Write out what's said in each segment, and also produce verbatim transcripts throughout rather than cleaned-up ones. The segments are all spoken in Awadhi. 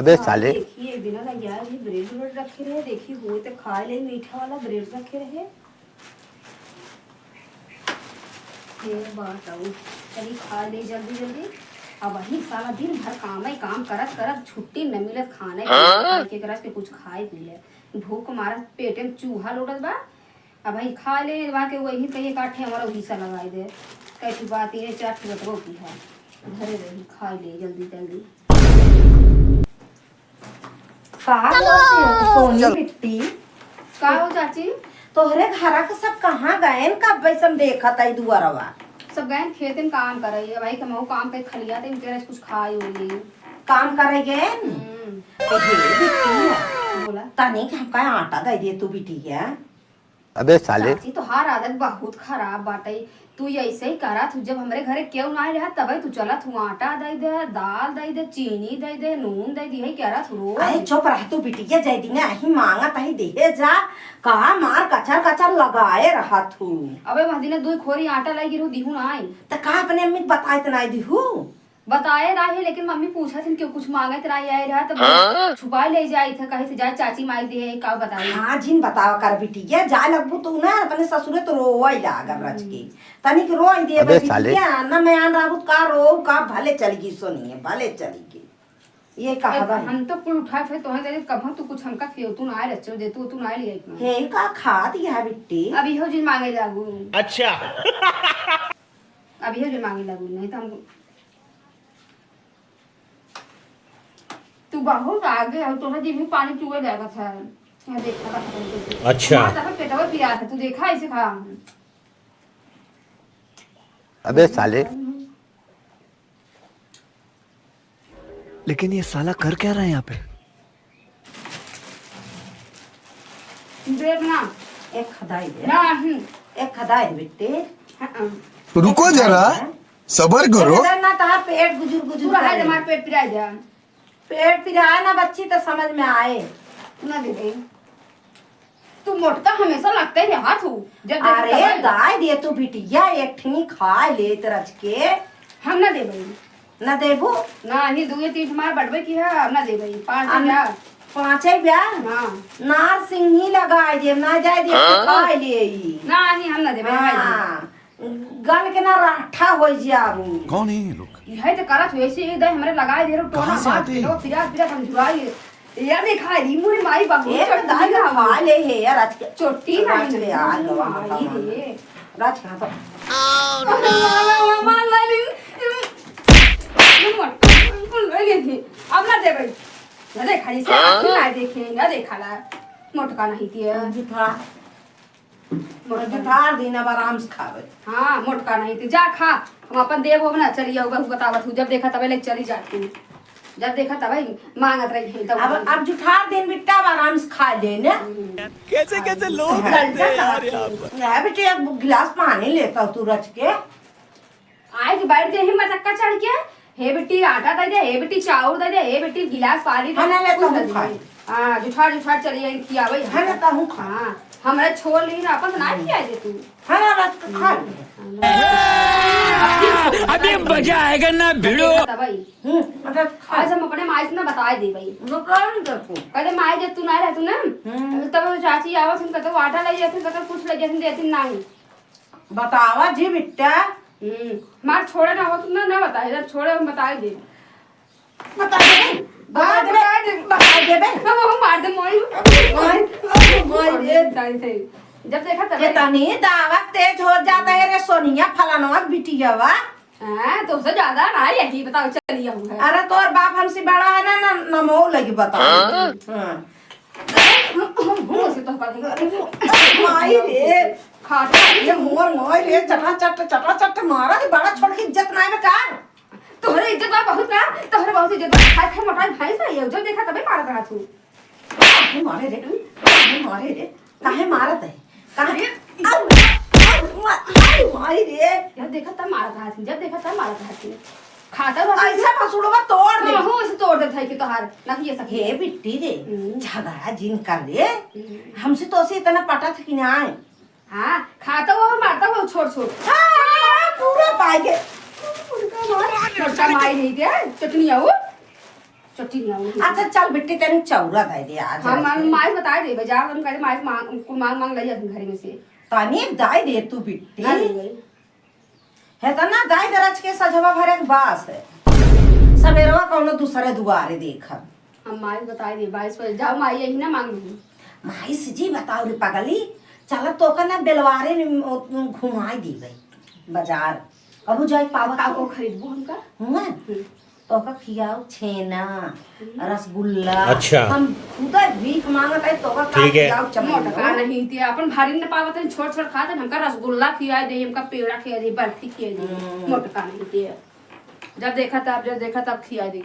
अबे हाँ, साले। देखी, एक दिन ना यार, ये ब्रेड व्रेड रखे रहे, देखी, होई त खाइ लेई, मीठा वाला ब्रेड रखे रहे। ये बात आऊ, चली खाइ लेई जल्दी जल्दी। अबहीं साला दिन भर काम ही काम करत करत छुट्टी न मिलत, खाना ही हाँ? पीना खाए के करत के कुछ खाए पी ले। भूख मारत पेटे में चूहा लोटत बा। अबहीं खाइ लेई, वहाँ के वही कहिए काठे हमारा हिस्सा लगाइ दे। कहे की बात ये चार ठो बतबो की है, घरे रही, खाइ लेई जल्दी जल्दी। का करती हो सोनी बिट्टी? का हो चाची? तोहरे घरा के सब कहाँ गएन? कब से हम देखत आई दुआरवा। सब गएन खेते में काम करे, अब आई के महू काम पे खलिया ते इनके कुछ खाए होई। काम करे गएन? हम्म। ए, हे बिट्टी, बोला। तनिक हमका आटा दे दे तू बिटिया। अबे साले। चाची, तोहार आदत बहुत खराब बाटे। तू ऐसे ही करत हू, जब हमरे घरे केहू ना रहा, तबे तू चलत हू, आटा दे दे, दाल दे दे, चीनी दे दे, नून दे दे, यही करत हू रोज। अरे चुप रह तू बिटिया, जय दिने अही मांगत अही देहे जा, का मार कचर कचर लगाए रहत हू। अबे वह दिने दुई खोरी आटा लाई गिरू दिहू ना आई। त का अपने अम्मी के बताए त ना दिहू? बताए रही, लेकिन मम्मी पूछत हिन, केहू कुछ मांगत रही, आए रहा, तब हाँ? छुपा ले जाई थे, कहे से जाए चाची माई दे, का बताई? हाँ, जिन बतावा कर बिटिया, जाए लगबू तू ना, अपने ससुरे तो रोवे लागब रच के। हम्म। तनिक रोई दे अबे साले। बिटिया, ना मैं आन रहबू का रो, का भले चली गई सोनिए, भले चली गई। ये कहा भाई? हम तो कुल उठाए थे, तोहे दे, कभा तू कुछ हमका खियो, तू ना आए रचो दे, तू, तू ना आए लिया इतना। हे का खात यह बिट्टी? अब इहो जिन मांगे लागू। अच्छा। अब इहो जिन मांगे लागू, नहीं तो हम तू बहुत आगे हो, तोहरा जीभ में पानी चुए लागत है। यहाँ देखा था, पता नहीं कैसे। अच्छा। हाँ, तब पेटवा पिरात है, तू देखा ऐसे खा। अबे साले। लेकिन ये साला कर क्या रहा है यहाँ पे? देख ना। एक खदाई दे। ना, हम्म। एक खदाई दे बेटे। हाँ, हाँ। रुको जरा, सबर करो। इधर ना तहार पेट गुजुर गुजुर तू रहा करे। हमार पेट पिराई जा। पेट पिराए ना बच्ची तो समझ में आए। ना दे दे। तू मोटका हमेशा लगते रहा तू। जब देखो अरे तब। दाई दे तू बिटिया एक ठनी खा ले रच के। हम ना देबे। ना देबू? ना ही दुए तीन मार बटबे की है, हम ना देबे। पाँच हम ना। पाँचे ब्याह? हाँ। नार सिंही लगाए दे, ना जाए दे, हाँ? खा ले ई। ना ही हम ना देबे, ना ही। हाँ। गल के ना राठा हो जाबू। कौन है ये लोग? यही तो करत हुए से एक दाई हमरे लगाए दे रो टोना कहाँ से मार आते हैं? के, फिरा फिरा हम जुड़ाई। यार देखा री मोर माई बाबू एक चोटी दाई ना खा ले है यार आज के। चोटी ना आज के मिली। आ गवा माई रे। राज कहाँ तो? मार ले ली। ये मोटका कौन ले ली थी? अब ना देबे। ना देखा इसे आँखी ना देखे, ना देखा ला। मोटका नहीं थी। जुठा। मोटका। जुठार दिन अब आराम से खावे। हाँ, मोटका नहीं थी। जा खा, हम अपन देब होब ना, चली आऊ, बहू बतावत हूँ। जब देखा तबे ले चली जाती हूँ। जब देखा तबे मांगत रही है, तब अब, अब जुठार दिन बिट्टा अब आराम से खा ले ने। हम्म। कैसे कैसे लोग रहते हैं यार यहाँ पर। है बेटी, एक गिलास पानी लेता तू रच के। आए के बैठ जाए हिम्मत चक्का चढ़ के, "हे बेटी आटा दे दे, हे बेटी चाउर दे दे, हे बेटी गिलास पानी दे हाँ, ना, ना, दे, कुछ तो दे हम दे।" खाए। हाँ, जुठार, जुठार चली आई, खियावे हाँ, ना, तो हम खाए। हाँ, हमरा छोड़ ली ना, अपन तो ना खिया दे तू। हाँ, ना, रात का खा ले। अभी मजा आएगा ना भिड़ो। तब आई। हम्म, अच्छा, खा। आज हम अपने माई से ना बताए दे भाई। वो कौन देखो? कहते माई जब तू ना रहतू ना, हम्म। तब वो चाची आवत हम कहते वो आटा ले जाते, कहते कुछ ले जाते, देते नहीं। बतावा जी बिट्टा। हम्म, मार छोड़े ना हो तुम ना, ना बताए, जब छोड़े हम बताए दे। बता दे, बता दे, बता दे। बता दे बे। हम, हम मार दे मोई। मोई, मोई रे। ताई से। जब देखा तब ये तनी दावत तेज हो जाता है रे सोनिया, फलानवा के बिटिया बा। हाँ, तुमसे ज्यादा ना, यही बताओ, चलिए हम हैं। अरे तोर बाप हमसे बड़ा है ना, ना, ना मो लगी बताओ। हाँ? हाँ। हम, हम, हम उसे तो पता नहीं। अरे, माई रे। खाते ये मोर माई रे, चटा चट, चटा चट मारा, तो बड़ा छोट की इज्जत नाई में का? तोहरे इज्जत बा बहुत ना, तोहरे बहुत इज्जत बा। खाए खाए मोटाई भैंस है ये, जब देखा तबे मारत रहा तू। काहे मारे रे? काहे मारे रे? काहे मारत है? काहे? अरे, अरे, अरे, माई रे। जब देखा तब मारत रहा थी, जब देखा तब मारत रहा थी। खाता रहा थी। ऐसा पसुड़वा तोड़ दे। हाँ, हो, ऐसे तोड़ दे भाई के तोहार, ना कि ये सब। हे बिट्टी रे, हम्म। झगड़ा जिन कर रे। हम्म। हमसे तो ऐसे इतना पटा था कि ना आए। हाँ, खाता हुआ हो, मारता हुआ हो, छोड़, छोड़। हाँ, पूरा पाई के। छोटका माई नहीं दे, चटनी आओ। चोटी नहीं आऊंगी। अच्छा, चल बिट्टी, तनी चौरा दे दे आज हम, रख हम के। माई बताए दे, जा, हम कहे माई मांग, कुल मांग, मांग लइया तुम घर में से। तनी दे दे तू बिट्टी। ना ले गई। है तो ना दाई दरज के सजवा भरे के बास है। सबेरवा कौनो दूसरे दुआरे देखब। हम माई बताए दे, बाईस बजे जाओ, माई यही ना मांग लूंगी। माई से जी बताओ रे पगली, चल तो का ना बेलवारे में घुमाई दीबे बाजार। कबू जाई पावत का हो? को खरीदबू हमका? हुआ? हम्म। तोका खियाऊ छेना, हम्म। रसगुल्ला। अच्छा। हम खुदा भीख मांगत है, तोका का ठीक है। खियाऊ चमेली मोटका हो? नहीं ते अपन भारी न पावत है, छोट छोट खात है, हमका रसगुल्ला खिया दे, हमका पेड़ा खिया दे, बर्फी खिया दे, हम्म। मोटका नहीं ते। जब देखा तब, जब देखा तब खिया दे।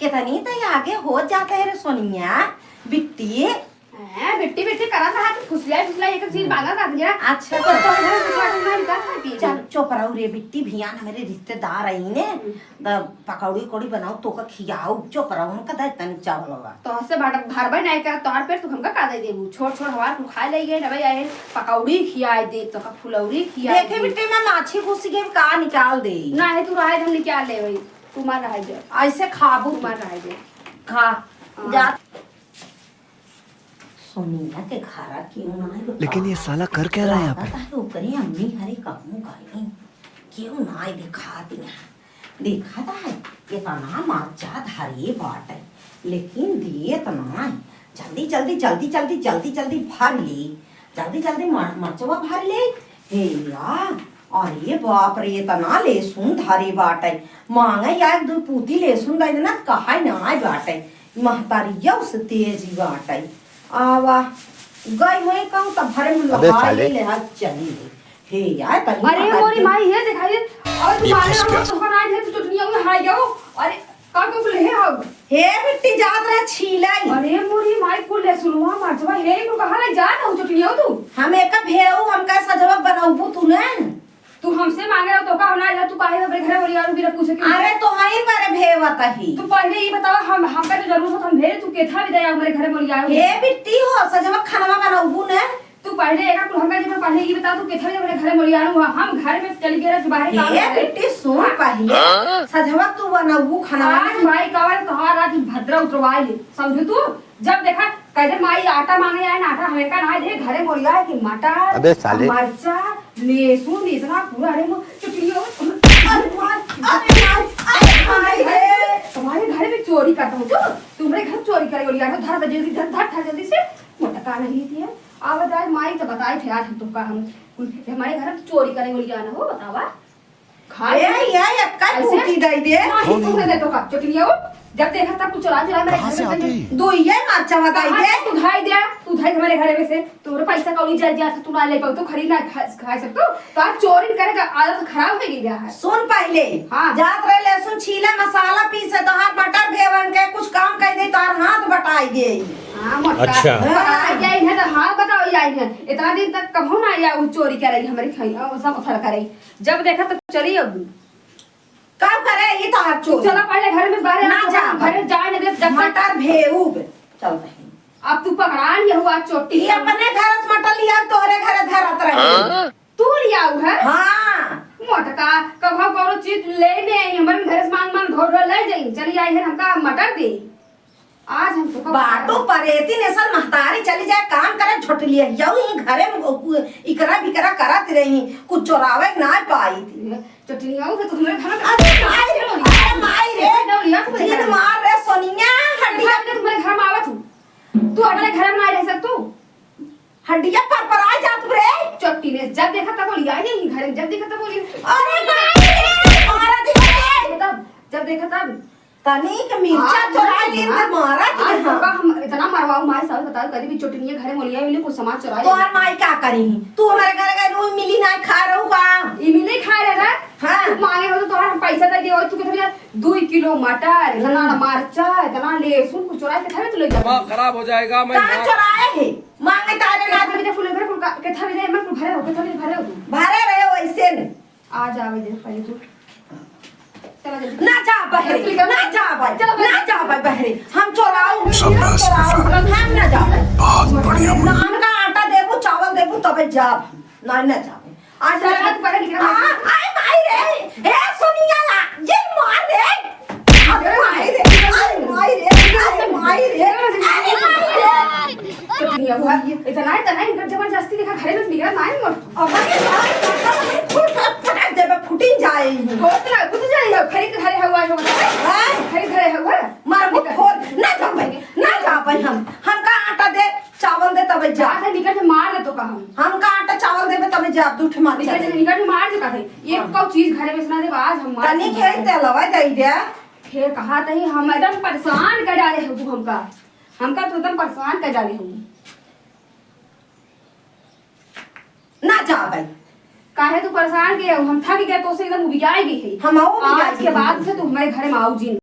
कितनी तो आगे हो जाते है रे सोनिया, बिट्टी। हैं, बिट्टी, बिट्टी करत रहा, तू फुसलिया, फुसलिया, एक चीज हम्म। मांगत रहा, जरा। अच्छा। तो, तो इधर कुछ बात नहीं, का खाई पी? चल, चुप रहो रे बिट्टी, भियान हमरे रिश्तेदार आई ने, हम्म। त पकौड़ी, उकौड़ी बनाओ, तोका खियाओ, चुप रहो, उनका दे तनी चावल वाला। तो हंसे भाट-, भरबे नहीं करत, तोहार पेट, तू हमका का दे देबू? छोट, छोट हमार, तू खाए ले गए ना भाई, आए पकौड़ी खियाए दे, तोका फुलौरी खियाए देखे दे। बिट्टी में माछी घुस गई, का निकाल दे? ना है, तू रहे, हम निकाल ले भाई, तू मार रहे जा। ऐसे खाबू तू तू। मार रहे जा। खा, हाँ। जा। सोनिया के घरा केहू नाई बा। लेकिन ये साला कर क्या रहा है यहाँ पे? लागत है ओकरे अम्मी हरे कहूँ गई। केहू नाई देखात यहाँ। देखत है, इतना मरचा धरे बाटे, लेकिन देत नाई। जल्दी, जल्दी, जल्दी, जल्दी, जल्दी, जल्दी भर ले। जल्दी, जल्दी मर-, मरचवा भर ले। हे या, अरे बाप रे, इतना लहसुन धरे बाटे। मांगे या एक दो पूती लहसुन दे देना, त कहाई नाई बाटे। महतारिया उसे तेजी बाटे। आवा, गई होई कहूँ तब भरे में अबे लहाई साले। ले, ले हाथ चली ले। हे यार, तनी अरे महतारी मोरी के माई, ये दिखाई दे। और तू ये मारे फंस हम गया। तो बना दे, तू चटनिया में हाय जाओ। अरे, का को ले आओ? हे बिट्टी, जात रहे छीलाई। अरे मोरी माई, कुल लहसुनवा, मरचवा, हे कुल कहाँ ले जात हो चटनिया तू? हम एक भेऊ, हम का सजवा बनौबू तू ने? तू हमसे मांगे हो तो का हम ना जाए, तू काहे हमरे घरे ओरियारू बिना पूछे के? अरे तो हई बरे भेवत ही। तू पहले ई बतावा, हम, हमका जो जरूरत हो तो हम भेजे, तू केथा भी दे हमरे घरे ओरियारू। हे बिट्टी हो, सजवा खानवा बनौबू ने? तू पहले एका कुल हमका जो पहले ई बता, तू केथा भी हमरे घरे ओरियारू हो, हम घर में चली गए रह, तू बाहर काम हे करे। बिट्टी सुन हाँ? पहले, हाँ? सजवा तू बनौबू खानवा आज ने? माई का वाला तोहार आज भद्रा उतरवाई ले, समझू तू? जब देखा, कैसे माई आटा मांगे आए ना, आटा हमें का ना दे, घरे मोरिया है कि मटर, अबे साले। मरचा, लहसुन, इतना पूरा, अरे मो-, चुटकियों, अरे मार, अरे मार, अरे मार, अरे, तुम्हारे घर में चोरी करता हूँ, तू, तुम्हारे घर चोरी करे, बोली, आटा धर दे जल्दी, धर, धर, धर जल्दी से, मोटका नहीं थी है। आवाज आए, माई तो बताए थे, आज हम तुमका हम, हमारे घर में चोरी करे, बोली, आना हो, बतावा। खा ए, ले। या, या, का ऐसे? फूटी दई दे? नाही, तू दे तो का, चटनिया हो। जब देखा तब कुछ चुरा चुरा मेरे कहाँ घर से में आती? दे। दो ये मार चवा दई कहाँ दे। से तू धाई दे, तू धाई हमारे घर में से, तोरे पैसा कौड़ी जा जा, तू ना ले पाऊ, तू खरीद ना खा, खा सकतो। तो आज चोरी करे का आदत खराब हो गई है। सुन पहले, हाँ। जात रहे लहसुन छीले, मसाला पीसे, तोहार मटर भेवन के कुछ काम कर दे, तोहार हाथ बटाई दे। हाँ, मोटा। अच्छा। पकड़ाई जाई है तो हाथ बटाई जाई है। इतना दिन तक कभो ना आया वो चोरी करे, हमारी खाई, और सब उथल करे। जब देखा तब चली अब। का करे ई तोहार तू चोरी? चला पहले घर में बाहर ना जा, जा, भाई। घरे जाए ना दे, जब तक मटर भेऊब। चल बहिन। अब तू पकड़ान ये हुआ चोटी। ये अपने घर से मटर लिया, तोहरे घरे धरत रहे। हाँ? तू लियाऊ है? हाँ। मोटका, कभो कौनो चीज ले ने आई, हमरे घर से मांग मांग ढोर ढोर ले जाई। चली आई है हमका मटर दे। आज हम तो बाटो परेती ने सन महतारी चली जाए काम करे, झोटलिया यऊ ही घरे में उ-, इकरा बिकरा करत रही, कुछ चोरावे के ना पाई थी। चटनियाऊ के तो हमरे घर में अरे माई रे, अरे माई रे, डौलिया के जिन घर मार रे सोनिया, हड्डिया। घर में तुम्हारे घर में आवत हूँ, तू अपने घर में ना रह सकतू। हड्डिया परपरा जात रे। चट्टी ने जब देखा तब बोली, आ यही घर में जब देखा तब बोली। अरे माई रे, मारा दी रे। तब जब देखा तब तनी के मिर्चा आज चोरा ना, लेन ना, त मारा आज दी तो हम। का हम इतना मरवाऊ माय साहब बताओ, कभी भी चटनिया घरे मोलिया मिले कुछ सामान चोरा ले। तोहर माई का करी? तू हमारे घर गए, रोज मिली ना खा रहू का? ई मिले खा रहे ना? हाँ। तू मांगे हो तो तोहर हम पैसा दे दियो, तू कहते भैया दो किलो मटर, इतना हम्म। मरचा, इतना लहसुन, कुछ चोरा के खावे तू ले जा। दिमाग खराब हो जाएगा, मैं कहाँ मार- चोराए है? मांगे तारे ना। कितना भी दे फूल भरे, कुल का, कितना भी दे, मैं कुल भरे हो, कितना भी भरे हो तू। भरे रहे हो ऐसे न। आ जावे दे पहले तू। चला जल्दी। ना जा बहरे, चल, चल, ना जा बहरे, चल, ना जा बहरे। हम चोराऊ, हम चोराऊ, हम ना जा बहरे। बहुत बढ़िया। ना हमका आटा देबू, चावल देबू, तबे जाब हम। ना, ना जाबे। आज चल, लगा आज पकड़ के आ, आए माई रे, ए सोनिया ला, ये मार रे। अरे माई रे, तनाई, तनाई, इनकर जबरदस्ती देखा, घरे में निकल नाई मोर। अब ये भाई, पता नहीं, फुट, फुट, फुट देबे, फुटिन जाए ही। होत ना, कुछ जाए हो, खरीद घरे हो, आए हो, बताए। हैं? खरीद घरे हो, है? मार वो फोड़, ना जाबे, ना जाबे हम। हमका आटा दे, चावल दे, तबे जा। जात है, निकल के मार दे तो का हम। हमका आटा चावल देबे, तबे जा, दू ठे मार निकल चावल। के, निकल के मार दे का है। ये हाँ। कौ चीज घरे में सुना दे, आज हम मार तनी से खेल मार। तेलवा दे दे। फिर कहा तही, हम एकदम परेशान कर डाले हो तू हमका। हमका तो एकदम परेशान कर डाले हो। ना जाबे। काहे तू परेशान के हो? हम थक गए तो से एकदम उबियाए गए है। हम आऊ उबियाए आज के गए। बाद से तू हमारे घर में आऊ जिन।